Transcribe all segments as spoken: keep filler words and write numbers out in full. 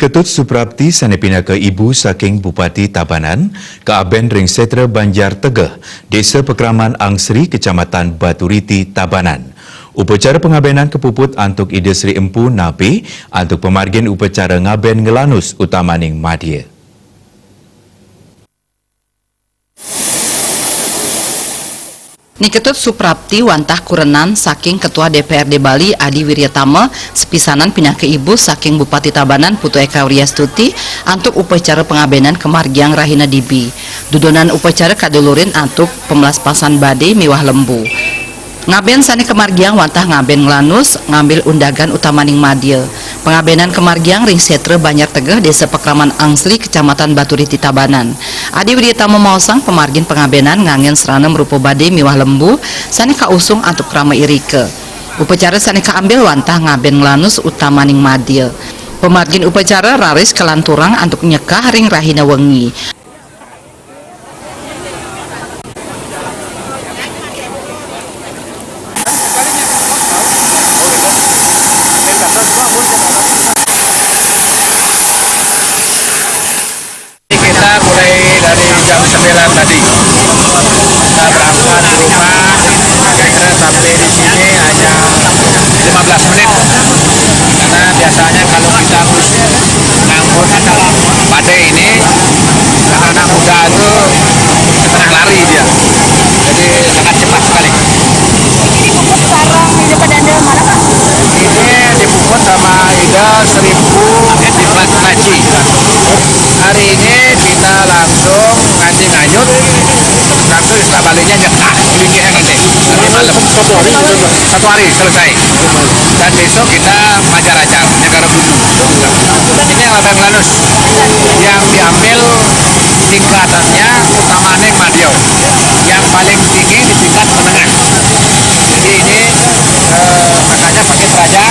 Ketut Suprapti sané pinaka ibu saking Bupati Tabanan, kaaben ring Sétra Banjar Tegeh, Désa Pekraman Angsri, Kecamatan Baturiti, Tabanan. Upacara pangabénan kapuput antuk Ida Sri Empu Nabe, antuk pamargin upacara ngabén nglanus utamaning madya. Ni Ketut Suprapti wantah kurenan saking Ketua D P R D Bali Adi Wiryatama, sepisanan pinaka ibu saking Bupati Tabanan Putu Eka Wiryastuti antuk upacara pangabénan kamargiang rahina dibi. Dudonan upacara kadulurin antuk pamlaspasan badé miwah lembu. Ngabén sané kamargiang wantah ngabén nglanus ngambil undagan utamaning madya. Pangabénan kamargiang ring Sétra Banjar Tegeh, Désa Pakraman Angsri, Kecamatan Baturiti, Tabanan. Adi Widyatama maosang pamargin pangabénan nganggén srana marupa badé miwah lembu sané kausung antuk krama irika. Upacara sané kaambil wantah ngabén nglanus utamaning madya. Pamargin upacara raris kalanturang antuk nyekah ring rahina wengi. Kita mulai dari jam sembilan tadi. Kita berangkat di rumah, kita sampai di sini hanya lima belas menit. Karena biasanya kalau kita ngangkut badai ini, anak-anak muda itu setengah lari dia. Jadi sangat cepat sekali. Sekarang ini pada anda malam, Pak? Ini dipuput sama Ida Sri Empu Naji. Hari ini kita langsung ngaji nganyut, langsung setelah baliknya nyekah, dikira nanti, nanti malam. Satu hari selesai. Dan besok kita majar-ajar, Negara Gunung. Ini yang ngabén nglanus. Yang diambil tingkatannya utamaning madya. Yang paling tinggi di tingkat menengah. Jadi ini, eh, makanya pakai keranjang,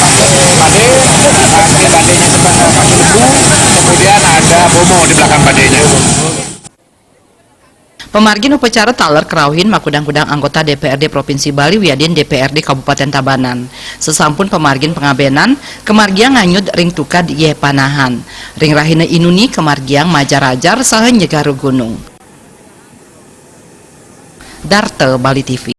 pakai badai, pakai badainya juga pakai lembu, kemudian ada bomo di belakang badainya. Pamargin upacara taler karauhin makudang-kudang anggota D P R D Provinsi Bali wiadin D P R D Kabupaten Tabanan. Sasampun pamargin pangabénan, kamargiang nganyut ring tukad Yéh Panahan. Ring rahina inuni kamargiang majar-ajar saha nyegaruh gunung. Darta, Bali T V.